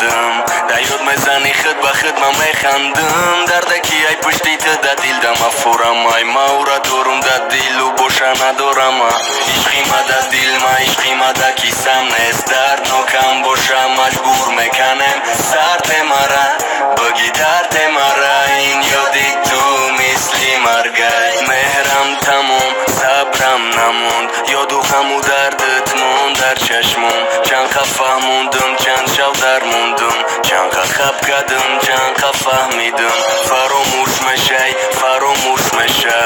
механдам. Да ёд мезани худ ба худ ман механдам. Дардаки ай пушти ту да дил да ма фурам. Ай ма ура дорум да дилу боша надорама. Ишқи ма да дил ма, ишқи ма да кисам нест. Дарднокам боша маҷбур меканем. Сарте мара, буги дарде мара. Ин ёди ту мисли маргай. Меҳрам тамом, сабрам намонд. Ёду ғаму дардат монд дар чашмом. Чанд қа фаҳмондум, чанд шав дармондум. Чанд қа хаб кардум, чанд қа фаҳмидум. Фаромӯш мешай, фаромӯш меша.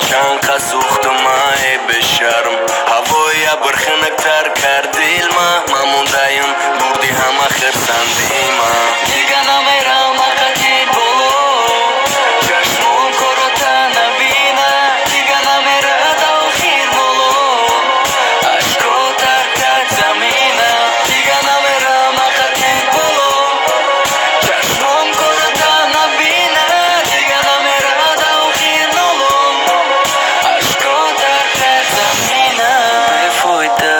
Чанд қа сӯхтум ай бешарм. Ҳавои абр хунуктар кард дилма. Ман мондаям, бурди ҳама хирсандима. Дига намерам ақати боло. Чашмон корота набина. Дига намерад охир боло. Ашко тар кард замина. Дига намерам ақати боло. Чашмон корота набина. Дига намерад охир ноло. Ашко тар кард замина. Бефоида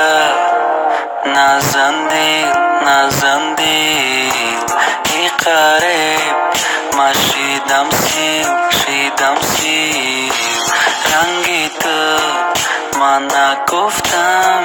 назан дил, назан дил. И қариб ма шидам сил, шидам сил. Ранги ту ман нагуфтам.